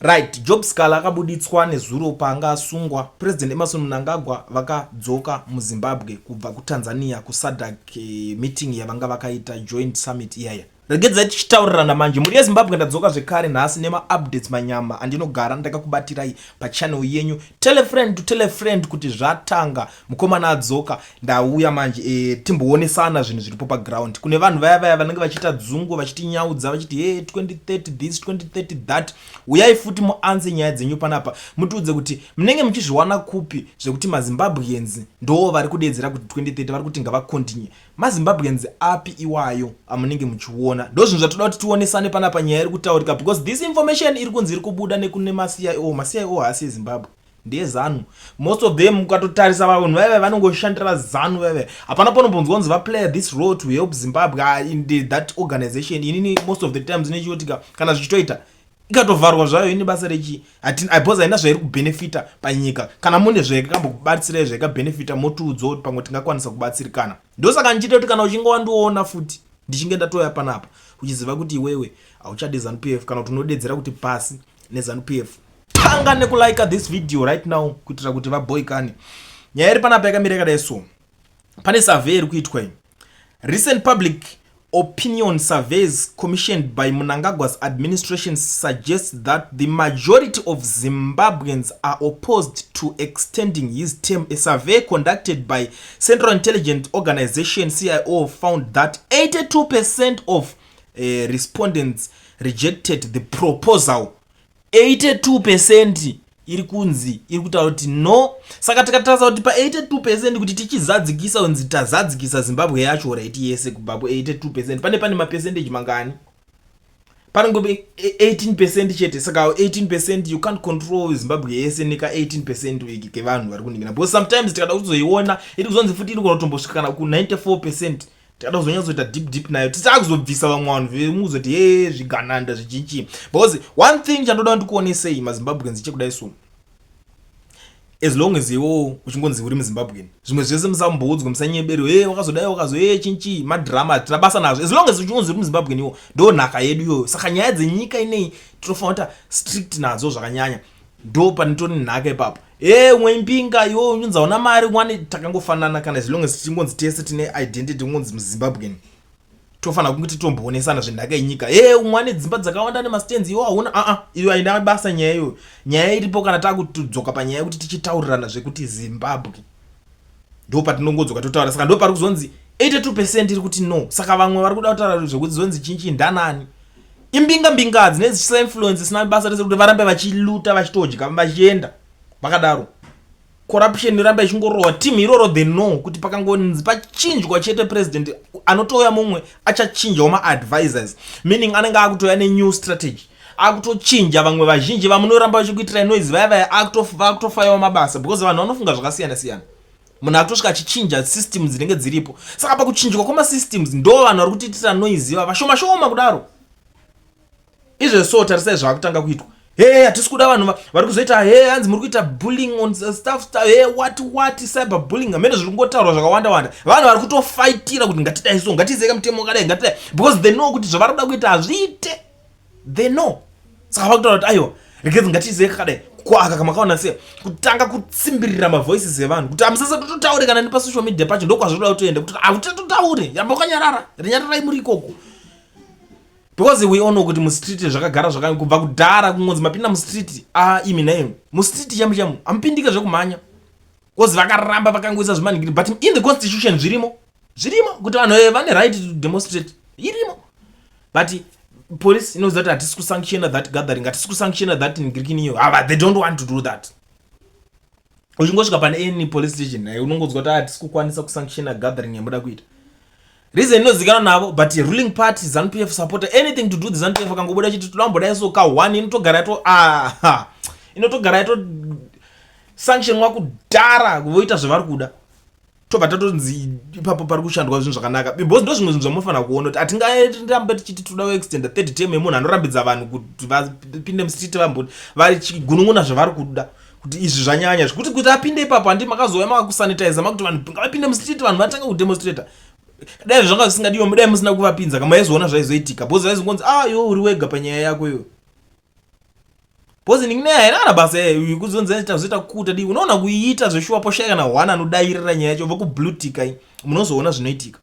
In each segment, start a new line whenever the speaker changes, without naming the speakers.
Right, Job Sikhala akabuditswa nezuro paanga asungwa. President Emmerson Mnangagwa vakadzoka muZimbabwe kubva kuTanzania kuSADC meeting yavanga vakaita, joint summit iyaya. Regedzai tichitaurirana manje, mhuri yeZimbabwe. Ndadzoka zvekare nhasi nemaupdates manyama andinogara ndakakubatirai pachannel yenyu. Tell a friend to tell a friend kuti zvatanga, mukomana adzoka. Ndauya manje timboonesana zvinhu zviripo paground. Kune vanhu vaya vaya vanenge vachiita dzungu, vachitinyaudza, vachiti, "He, 2030 this, 2030 that," uyai futi muanze nyaya dzenyu panapa, mutiudze kuti munenge muchizviwana kupi zvekuti maZimbabweans ndo vari kudedzera kuti 2030 vari kuti ngavacontinue. MaZimbabweans api iwayo amunenge muchiona? Ndo zvinhu zvatoda kuti tionesane panapa. Nyaya iri kutaurika, because this information iri kunzi iri kubuda nekune maCIO. MaCIO haasi eZimbabwe, ndeZANU most of them. Ukatotarisa vanhu vaiva vanongoshandira ZANU vaiva, hapana panombonzwa kunzi vaplay this role to help Zimbabwe in that organization. Inini most of the times nechiyotika kana zvichitoita ikatovharwa zvayo, ine basa rechi? Because haina zvairi kubhenefita panyika. Kana mune zvaikakambokubatsirai, zvaikabhenefita, motiudzawo kuti pamwe tingakwanisa kubatsirikana. Ndosaka ndichiita kuti kana uchinge wandiona futi ndichinge ndatoya panapa, uchiziva kuti iwewe hauchadi ZANU PF, kana kuti unodedzera kuti pasi neZANU PF, tanga nekulika this video right now kuitira kuti vaboikane. Nyaya iri panapa yakamira yakadai. So pane survey iri kuitwa iyi. Recent public opinion surveys commissioned by Mnangagwa's administration suggests that the majority of Zimbabweans are opposed to extending his term. A survey conducted by Central Intelligence Organization, CIO, found that 82% of respondents rejected the proposal. 82% iri kunzi iri kutaura kuti no. Saka tikatarisa kuti pa82%, kuti tichizadzikisa kunzi tazadzikisa Zimbabwe yacho, right, yese kubva ku82%, pane mapercentage mangani? Panongove 18% chete. Saka 18%, you can't control Zimbabwe yese neka 18% kevanhu vari kuningira, because sometimes tikada kuzoiona iri kuzonzi futi iri kunotombosvika kana ku94%. Tikada kuzonyatsoita deep deep nayo, tisakuzobvisa vamwe vanhu vemuzoti, "He, zvigananda zvichinchi." Because one thing chandoda ndikuonesei, maZimbabweans, chekudai so, as long as iwo uchingonzi uri muZimbabwean, zvimwe zvese musamboudzwe, musanyeberi, "E, wakazodai, wakazo e chinchi." Madhirama hatina basa nazvo. As long as uchingonzi uri muZimbabwean, iwo ndo nhaka yedu iyoyo. Saka nyaya dzenyika inei tinofanira kuita strict nadzo zvakanyanya. Ndo panitori nhaka ipapo. E, umwe imbinga, iwo unonzi hauna mari, mwane takangofanana. Kana as long as tichingonzi tese tine identity, ungonzi muZimbabwean, tofanira kunge titomboonesana zvenhaka yenyika. E, umwe ane dzimba dzakawanda nemastands, iwo hauna. Aa, iyo haina basa nyaya iyoyo. Nyaya iripo, kana takutodzoka panyaya yekuti tichitaurirana zvekuti Zimbabwe, ndo patinongodzoka totaura. Saka ndo pari kuzonzi 82% iri kuti no. Saka vamwe vari kuda kutaura zvekuti zonzi chinchi ndanani, imbinga mbinga dzinenge dzichisa influence isina basa rese, kuti varambe vachiluta, vachitodya, vachienda vakadaro, corruption iramba ichingorohwa. Team iroro, they know kuti pakangonzi pachinjwa chete president, anotouya mumwe achachinjawo maadvisors, meaning anenge akutoya nenew strategy, akutochinja vamwe vazhinji vamunoramba vachikuitirai noise vaya vaya, akutofayawo mabasa, because vanhu vanofunga zvakasiyana siyana. Munhu akutosvika achichinja system dzinenge dziripo. Saka pakuchinjwa kwemasystems, ndo vanhu vari kutiitira noise iva vashoma shoma kudaro izvezvo. Tarisai zvakutanga kuitwa. He, hatisi kuda vanhu vari kuzoita, he, hanzi muri kuita bullying on staff, he, what cyber bullying, hamene zviri kungotaurwa zvakawanda wanda. Vanhu vari kutofaitira kuti ngatidai so, ngatiizeka mutemo wakadai, ngatidai, because they know kuti zvavari kuda kuita hazviite. They know. Saka vakutaura kuti, "Aiwa, regedzi ngatiizei kakadai." Ko aka kamakaona sei kutanga kutsimbirira mavoices evanhu kuti hamusasa tototaure kana nepasocial media pacho? Ndokwazvoda kutoenda kuti hautatotaure, yamba wakanyarara, rinyararai muri ikoko, because we all know kuti mustreet zvakagara zvaka kubva kudhara. Kungonzi mapinda mustreet, a, imi naimi mustreet chamu chamu hamupindike zvekumhanya, because vakaramba vakangoisa zvimaningiri. But in the constitution zvirimo, zvirimo kuti vanhu vane right to demonstrate, irimo. But police inoziva kuti hatisi kusanctiona that gathering, hatisi kusanctiona that ngirikiniyo. Ava, they don't want to do that. Uchingosvika pane any police station, unongonzwa kuti hatisi kukwanisa kusanctiona gathering yamuda kuita. Reason inozivikanwa navo. But ruling party, ZANU PF supporter, anything to do the ZANU PF akangobuda chiti toda so ka one, inotogara yato, aha, inotogara yato sanctionwa kudhara, voita zvavari kuda. Tobva tatonzi ipapo pari kushandwa zvinhu zvakanaka, because ndo zvimwe zvinhu zvamunofanira kuona kuti hatingarambe tichiti toda kuextenda third term yemunhu anorambidza vanhu kuti vapinde mustreet, vamboti vachigunun'una zvavari kuda, kuti izvi zvanyanya zvekuti kuti apinde ipapo. Handi makazouya makakusanitiza, makuti vanhu ngavapinde mustreet, vanhu vatanga kudemonstrata. Dai zvanga zvisingadiwa, dai musina kuvapinza. Kama maizoona zvaizoitika, because vaizongonzi, "Ah, iwe uri wega panyaya yako iwe." Because ndine haina kana basa eh, kuzonzi tazoita kuta dii unoona kuiita zveshuwa poshaya kana one anodairira nyaya yacho vokublutika munozoona zvinoitika.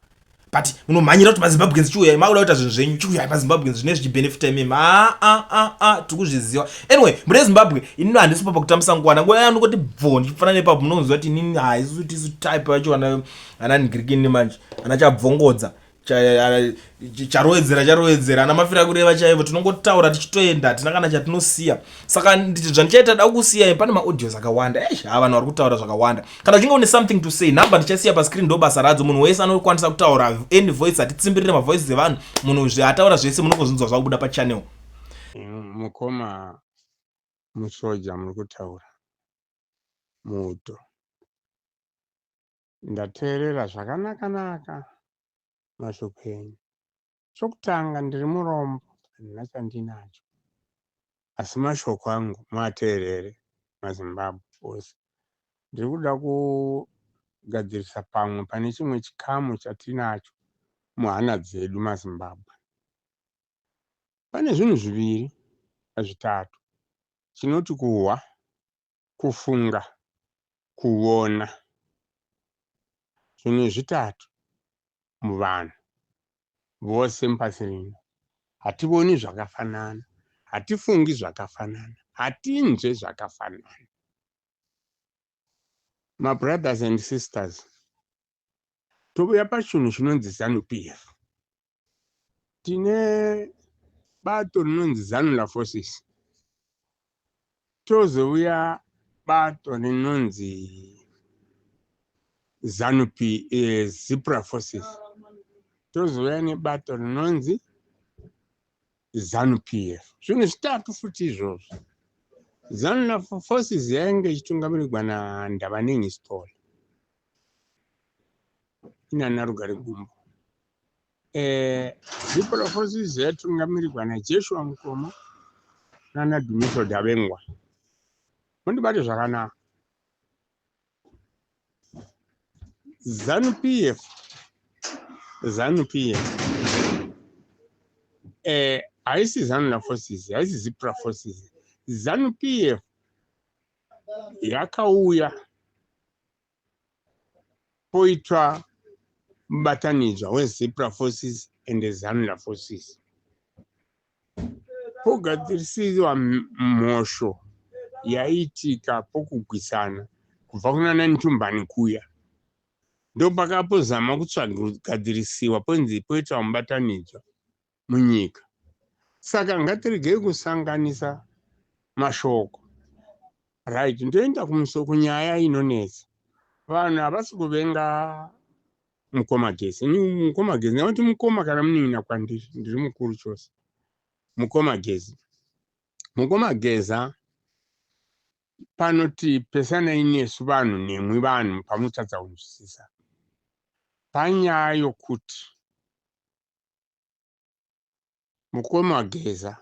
But munomhanyira kuti maZimbabweans chiuyai makuda kuita zvinhu zvenyu chiuyai maZimbabweans zvine zvichibenefita imimi a a a a tiri kuzviziva. Anyway, mune Zimbabwe inini handisi papa kutambisa nguva ndanguva yangu ndingoti bvo ndichipfana nepapo munonzwa kuti inini ha isusu tisu type yacho ana ana ndigirikini manje ana chabvongodza charowedzera charowedzera ana mafira kureva chaivo tinongotaura tichitoenda hatina kana chatinosiya saka zvandichaita da kusiya pane maaudios akawanda eish ha vanhu vari kutaura zvakawanda kana uchinge une something to say number ndichasiya pascreen ndo basa radzo munhu wese anokwanisa kutaura any voice hatitsimbirire mavoices evanhu munhu zvaataura zvese munongozvinzwa zvakubuda pachannel.
Mukoma musoja muri kutaura muuto ndateerera zvakanaka naka mashoko enyu. Chokutanga ndiri murombo handina chandinacho asi mashoko angu muateerere maZimbabwe ose. Ndiri kuda kugadzirisa pamwe pane chimwe chikamu chatinacho muhana dzedu maZimbabwe. Pane zvinhu zviviri zvitatu chinoti kuhwa, kufunga, kuona. Zvinhu zvitatu muvanhu vose mupasi rino. Hativoni zvakafanana, hatifungi zvakafanana, hatinzwe zvakafanana. Mabrothers and sisters, touya pachinhu chinonzi ZANU PF. Tine bato rinonzi ZANU Forces. Tozouya bato rinonzi ZANU P, ZIPRA Forces. Tozouya nebato rinonzi ZANU PF. Zvinhu zvitatu futi izvozvo. ZANU Forces yainge ichitungamirirwa naNdabaningi Sithole inana Rugare Gumbo. ZIPRA Forces yaitungamirirwa naJoshua Nkomo nana Dumiso Dabengwa. Mundibate zvakanaka. ZANU PF, ZANU PF haisi ZANU Forces, haisi ZIPRA Forces. ZANU PF yakauya poitwa mubatanidzwa weZIPRA Forces and ZANU Forces. Pogadzirisiwa mhosho yaiitika pokugwisana kubva kunana Ntumbani kuya. Ndopakapozama kutsvagadzirisiwa ponzi poitwa mubatanidzwa munyika. Saka ngatiregei kusanganisa mashoko. Right, ndoenda kunyaya inonetsa. Vanhu havasi kuvenga mukoma Gezi. Mukoma Gezi, ndinoti mukoma kana munin'ina kwandiri, ndiri mukuru chose. Mukoma Gezi. Mukoma Geza panoti pesanai nesu vanhu nemwi vanhu pamunotadza kunzwisisa. Panyaya yokuti mukoma Geza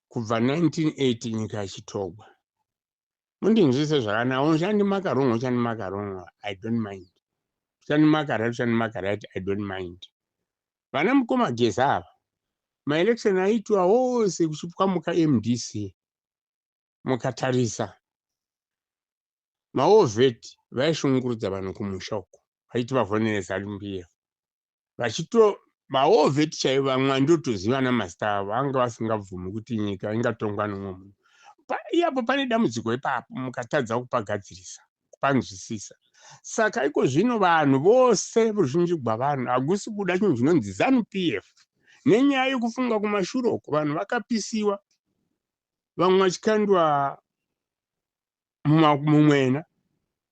kubva 1980 nyika ichitogwa. Mundinzwise zvakanaka, uchandimaka wrong, uchandimaka wrong, I don't mind. Uchandimaka right, uchandimaka right, I don't mind. Vana mukoma Geza ava, maelection aitwa ose kuchipwamuka MDC. Mukatarisa, mawar vet vaishungurudza vanhu kumusha uko, vaiti vavhonere ZANU PF. Vachito mawar vet chaivo vamwe vandotoziva namazita avo vanga vasingabvumi kuti nyika ingatongwa nomumwe munhu. Ipapo pane dambudziko ipapo mukatadza kupagadzirisa, kupanzwisisa. Saka iko zvino vanhu vose ruzhinji gwavanhu hakusi kuda chinhu chinonzi ZANU PF. Nenyaya yekufunga kumashure uko vanhu vakapisiwa, vamwe vachikandwa mumwena,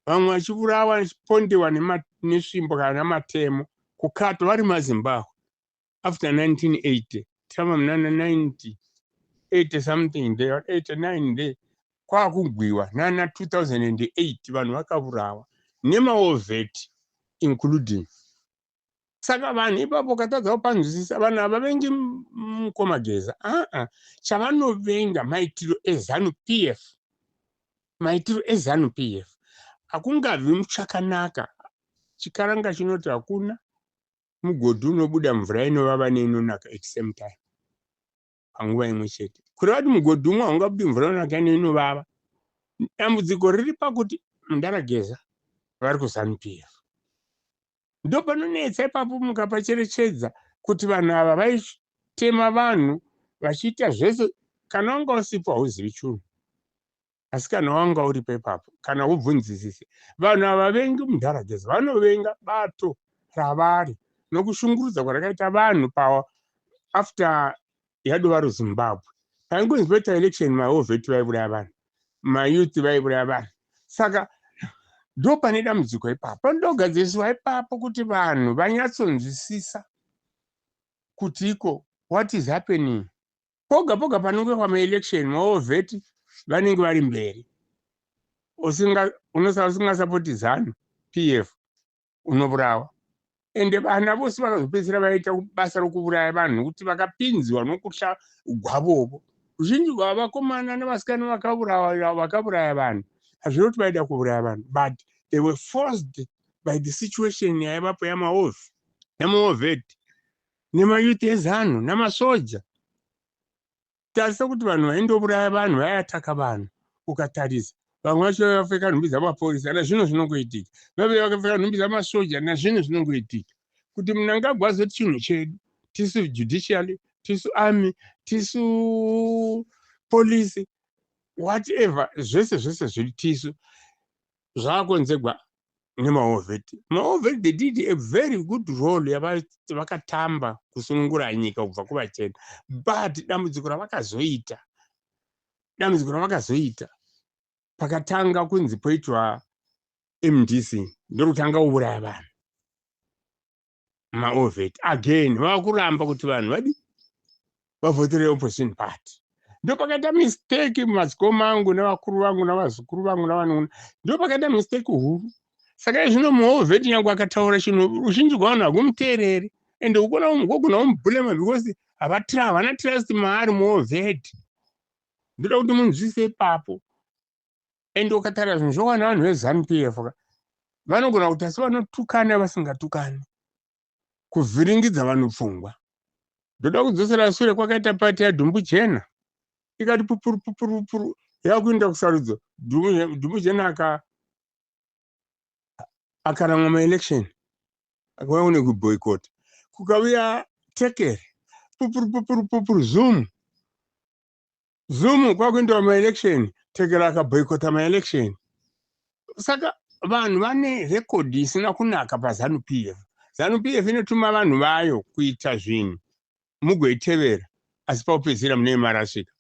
vamwe vachiurawa vachipondewa nesvimbo kana namatemo kukatwa vari maZimbabwe after 1980 tava munana 90 80 something there 89 there kwakugwiwa nana 2008 vanhu vakaurawa nemawar vet including. Saka vanhu ipapo ukatadza kupanzwisisa vanhu havavengi mukoma Geza. Aa, chavanovenga maitiro eZANU PF. Maitiro eZANU PF. Hakungavi muchakanaka. Chikaranga chinoti hakuna mugodhi unobuda mvura inovava neinonaka at same time. Panguva imwe chete. Kureva kuti mugodhi umwe haungabudi mvura inonaka neinovava. Dambudziko riri pakuti Mudhara Geza vari kuZanu PF. Ndopanonetsa ipapo mukapacherechedza kuti vanhu ava vaitema vanhu vachiita zvese. Kana wanga usipo hauzivi chunhu, asi kana wanga uripo ipapo kana ubvunzisise, vanhu ava vengi Mudhara Geza, vanovenga bato ravari nokushungurudza kwarakaita vanhu pa after yadova ruZimbabwe. Paingonzi poita election, mawar vet vaiuraya vanhu, mayouth vaiuraya vanhu. Saka ndo pane dambudziko ipapo, panodogadziriswa ipapo kuti vanhu vanyatsonzwisisa kuti iko what is happening. Poga poga panonge kwamaelection, mawar vet vanenge vari mberi. Usingasapoti ZANU PF unourawa. Ende vana vose vakazopedzisira vaita basa rokuuraya vanhu nekuti vakapinziwa nokutya gwavovo. Ruzhinji rwavakomana nevasikana vakauraya vanhu, hazvino kuti vaida kuuraya vanhu, but they were forced by the situation yaivapo yamawar vet nemayouth eZANU namasoja. Tarisa kuti vanhu vaindouraya vanhu, vaiataka vanhu. Ukatarisa vamwe vacho vakapfeka nhumbi dzamapurisa, nazvino zvinongoitika. Vave vakapfeka nhumbi dzamasoja, nazvino zvinongoitika. Kuti Mnangagwa azoti chinhu chedu tisu judiciary, tisu army, tisu police, whatever, zvese zvese zviri tisu, zvaakonzegwa nemawar vet. Mawar vet, they did a very good role yavakatamba kusunungura nyika kubva kuvachena, but dambudziko ravakazoita pakatanga kunzi poitwa MDC, ndokutanga kuuraya vanhu. Mawar vet again vava kuramba kuti vanhu vadi vavhotere opposition party. Ndo pakaita mistake mumadzikoma angu nevakuru vangu navazukuru vangu navanuna. Ndo pakaita mistake huru. Saka izvino muwar vet nyange akataura chinhu, ruzhinji rwavanhu hakumuteereri, ende ugogona kumublame because havana trust maari muwar vet. Ndoda kuti munzwise ipapo. Ende ukatarira zvinhu zvowana vanhu veZANU PF vanogona kuti asi vanotukana vasingatukani kuvhiringidza vanhu pfungwa. Ndoda kudzosera sure kwakaita pati yaDhumbu Jena, ikati pupuru pupuru pupuru, yakuenda kusarudzo. Dhumbu Jena akaramwa maelection, akauya kune kuboycott. Kukauya Tekere, pupuru pupuru pupuru, zoom zoom, kwakuendiwa maelection. Tekere akaboycota maelection. Saka vanhu vane rekodhi isina kunaka paZANU PF. ZANU PF inotuma vanhu vayo kuita zvinhu, mugoitevera, asi paupedzisira mune marasvika.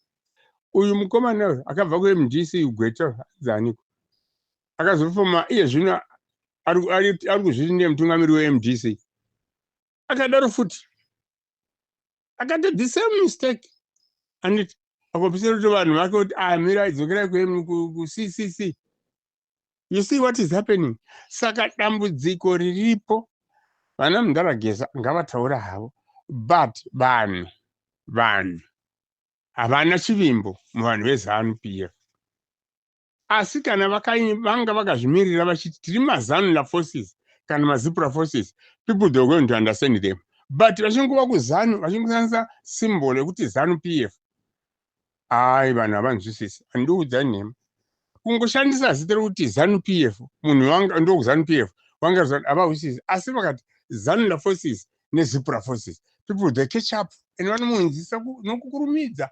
Uyu mukomana uyu akabva kuMDC, gweta anzaniko, akazofoma iye zvino ari kuzviti ndiye mutungamiri weMDC. Akadaro futi akaita the same mistake, anditi akopesera kuti vanhu vake kuti amirai, dzokerai kuCCC. You see what is happening? Saka dambudziko riripo, vana Mudhara Geza ngavataura havo, but vanhu havana chivimbo muvanhu veZANU PF. Asi kana vanga vakazvimirira vachiti tiri maZANLA forces kana maZIPRA forces, people, they are going to understand them. But vachingova kuZANU, vachingoshandisa symbol yekuti ZANU PF, ai, vanhu havanzwisisi. Handiudza nhema. Kungoshandisa zita rekuti ZANU PF, munhu ndokuZANU PF wanga havahwisisi. Asi vakati ZANLA forces neZIPRA forces, people, they catch up and vanomunzisa nokukurumidza.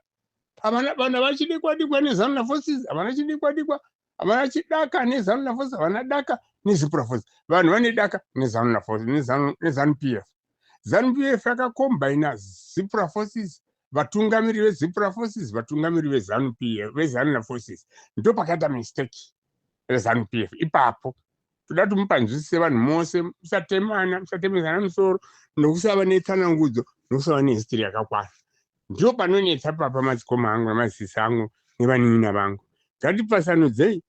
Havana vanhu havachidikwadikwa neZANLA forces, havana chidikwadikwa, havana chidaka neZANLA forces, havana daka neZIPRA forces. Vanhu vane daka neZANLA forces, neZANU PF. ZANU PF yakakombaina ZIPRA forces, vatungamiri veZIPRA forces, vatungamiri veZANU PF, veZANLA forces. Ndo pakaita mistake reZANU PF ipapo. Toda kuti mupanzwisise vanhu mose, musatemana, musatemezana musoro nokusava netsanangudzo, nokusava nehistory yakakwana. Ndio panonetsa papa, madzikoma angu namazisi angu nevanin'ina vangu. Ngatipasanudzei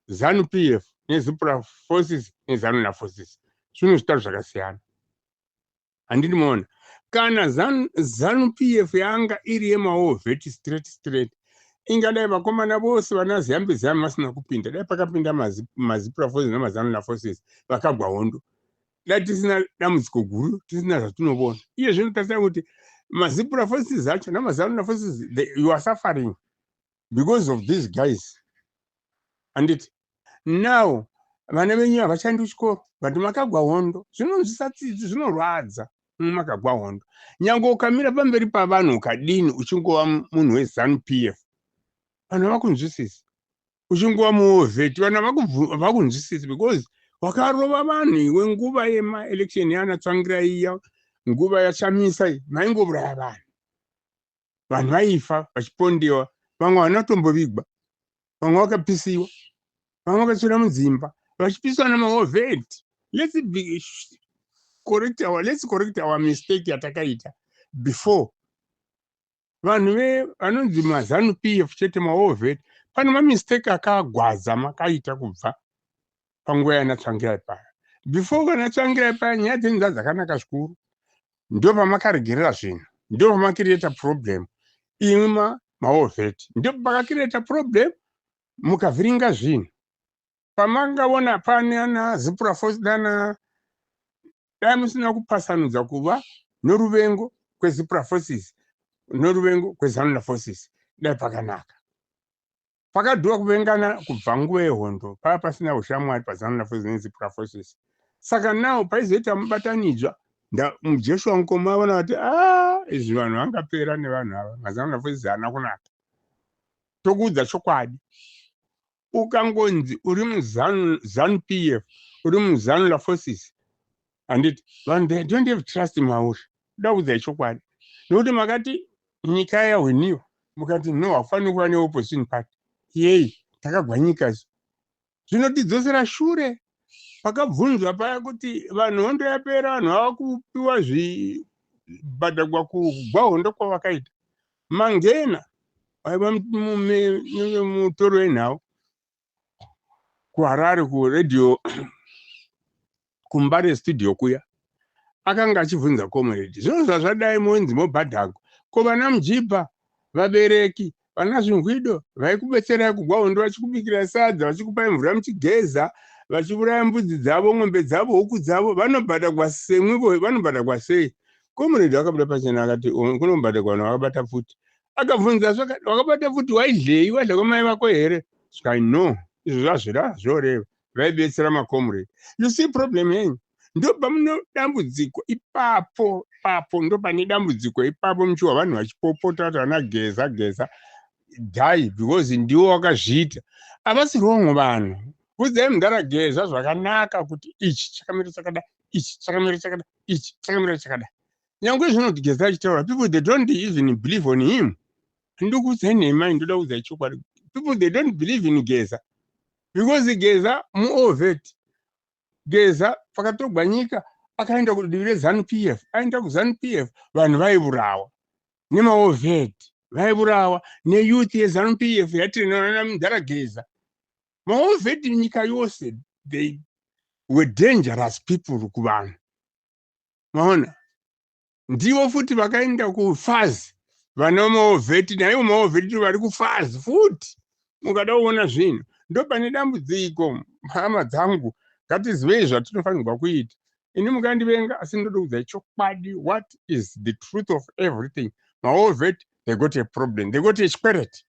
ZANU PF neZIPRA forces neZANLA forces, zvinhu zvitatu zvakasiyana, handiti maona? Kana ZANU PF yanga iri yemawar vet straight straight, ingadai vakomana vose vana Ziyambi Ziyambi vasina kupinda. Dai pakapinda maZIPRA forces namaZANLA forces vakagwa hondo, dai tisina dambudziko guru, tisina zvatinovona iye zvino. Tasai kuti MaZIPRA forces acho namaZANU forces, you are suffering because of these guys, handiti? Now vana venyu havachaendi kuchikoro, but makagwa hondo. Zvinonzwisa tsitsi, zvinorwadza. Makagwa hondo, nyange ukamira pamberi pavanhu ukadini, uchingova munhu weZANU PF, vanhu havakunzwisisi. Uchingova muwar vet, vanhu havakunzwisisi because wakarova vanhu iwe. Nguva yemaelection yana Tsvangirai iya, nguva yaChamisa iyi, maingouraya vanhu. Vanhu vaifa vachipondewa, vamwe havana kutombovigwa, vamwe vakapisiwa, vamwe vakatsvira mudzimba vachipiswa namawar vet. Let's correct our mistake yatakaita before. Vanhu vanonzi maZANU PF chete, mawar vet, pane mamistake akagwadza makaita kubva panguva yanaTsvangirai paya. Before kana Tsvangirai paya, nyaya dzenyu dzakanaka zvikuru. Ndo pamakaregerera zvinhu, ndo pamakacreata problem. Imwi mawar vet, ndo pakacreata problem, mukavhiringa zvinhu. Pamangaona pane ana ZIPRA force nana, dai musina kupasanudza kuva noruvengo kweZIPRA forces noruvengo kweZANU forces, dai pakanaka. Pakadhuwa kuvengana kubva nguva yehondo, pava pasina ushamwari paZANU forces neZIPRA forces. Saka now paizoita mubatanidzwa, Joshua Nkomo aona kuti a izvi vanhu vangapera nevanhu ava. MaZANU forces haana kunaka. Tokuudza chokwadi, ukangonzi uri muZANU PF, uri muZANLA forces, handiti? Vanhu, they don't have trust mauri. Kuda kuudzai chokwadi, nokuti makati nyika yahwiniwa, mukati no, hakufaniri kuva neopposition party. Yei takagwa nyika isu, zvinotidzosera shure. Pakabvunzwa paya kuti vanhu, hondo yapera, vanhu vava kupiwa zvibhadhagwa kugwa hondo kwavakaita. Mangena waiva mutori wenhau kuHarare, kuredhiyo, kuMbare Studio kuya, akanga achibvunza comrade, "Zvino zvazvadai, monzi mobhadhagwa, ko vana mujibha, vabereki, vana zvingwido vaikubetserai kugwa hondo, vachikubikirai sadza, vachikupai mvura muchigeza, vachiuraya mbudzi dzavo, mwombe dzavo, huku dzavo, vanobhadhagwa semwivo, vanobhadhagwa sei?" Comrade akabuda pachena akati kunobhadhagwa vanhu vakabata pfuti. Akabvunza, "Wakabata pfuti waidlei? Wadla kwamai vako here?" Svikai, "No, izvo zvazvira zvoreva vaibetsera macomrade." You see problem yenyu? Ndo pamuno dambudziko ipapo. Papo ndo pane dambudziko ipapo. Muchiwa vanhu vachipopota kuti vana Geza, Geza dhai, because ndiwo wakazviita. Havasi wrong vanhu. Udzai mudhara Geza zvakanaka kuti ichi chakamira chakada, ichi chakamira chakada, ichi chakamira chakada. Nyange zvinoti Geza achitaura, people, they don't even believe on him. Ndikuudzai nhema, ndoda kuudzai chokwadi. People, they don't believe in Geza because Geza muwar vet. Geza pakatogwa nyika akaenda kudivi reZANU PF. Aenda kuZANU PF, vanhu vaiurawa nemawar vet, vaiurawa neyouth yeZANU PF yatirinaona mudhara Geza. Mawar vet nyika yose, they were dangerous people kuvanhu. Maona, ndivo futi vakaenda kuFAZ, vana mawar vet, naivo mawar vet vari kuFAZ futi. Mukada kuona zvinhu, ndo pane dambudziko. Hama dzangu, ngatizivei zvatinofanirwa kuita. Ini mukandivenga, asi ndoda kuudzai chokwadi, what is the truth of everything. Mawar vet, they got a problem, they got a chikwereti.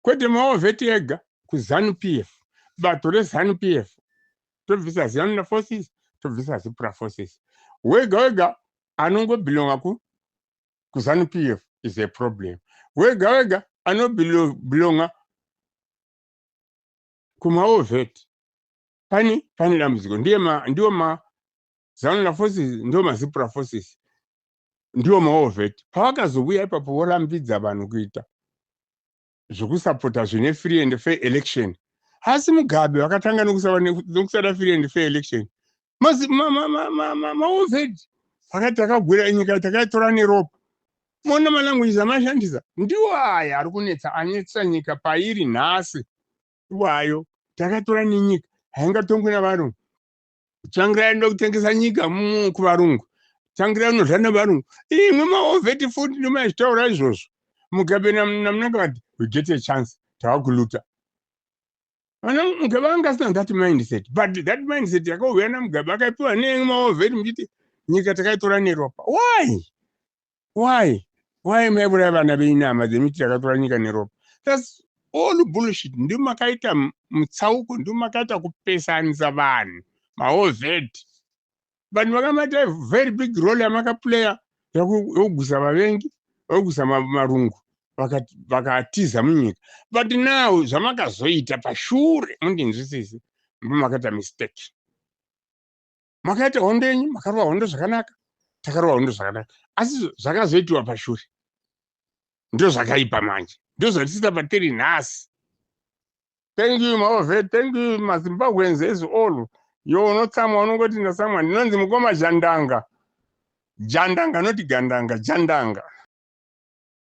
Kwete mawar vet ega, kuZANU PF, bato reZANU PF, tobvisa ZANU forces, tobvisa ZIPRA forces, wega wega anongobelonga kuZANU PF is a problem. Wega wega anobelonga kumawar vet, pane dambudziko. Ndiwo maZANLA forces, ndiwo maZIPRA forces, ndiwo mawar vet. Pavakazouya ipapo, vorambidza vanhu kuita zvokusapota zvine free and fair election. Asi Mugabe vakatanga nokusada free and fair election. Mawar vet vakati takagwira nyika, takaitora neropa. Mona malanguages amashandisa ndiwo aya ari kunetsa, anetsa nyika pairi nhasi iwayo. Takatora nenyika, haingatongwi navarungu. Tsvangirai ndo kutengesa nyika kuvarungu. Tsvangirai unodya nevarungu. Imwe mawar vet futi ndomaizvitaura izvozvo. Mugabe naMnangagwa, we get a chance, tava kuluta. Vana Mugabe vanga asina that mindset, but that mindset yakauya naMugabe, akaipiwa nemawar vet, muchiti Nyika takaitora neropa. Why, why, why maiuraya vana veinama dzemiti? Takatora nyika neropa, that's all bullshit. Ndio makaita mutsauko, ndio makaita kupesanisa vanhu. Mawar vet, vanhu vakamata very big role yamakaplaya yokugwisa vavengi, vokugwisa marungu, vakatiza munyika. But now zvamakazoita pashure, mundinzwisisi, makaita mistake. Makaita hondo yenyu, makarova hondo zvakanaka, takarova hondo zvakanaka, asi zvakazoitiwa pashure ndo zvakaipa manje, ndo zvatisita patiri nhasi. Thank you, mawar vet. Thank you, maZimbabweans as all. Yo, unotsamwa, unongoti ndatsamwa. Ndinonzi mukoma Jandanga. Jandanga, noti Gandanga, Jandanga.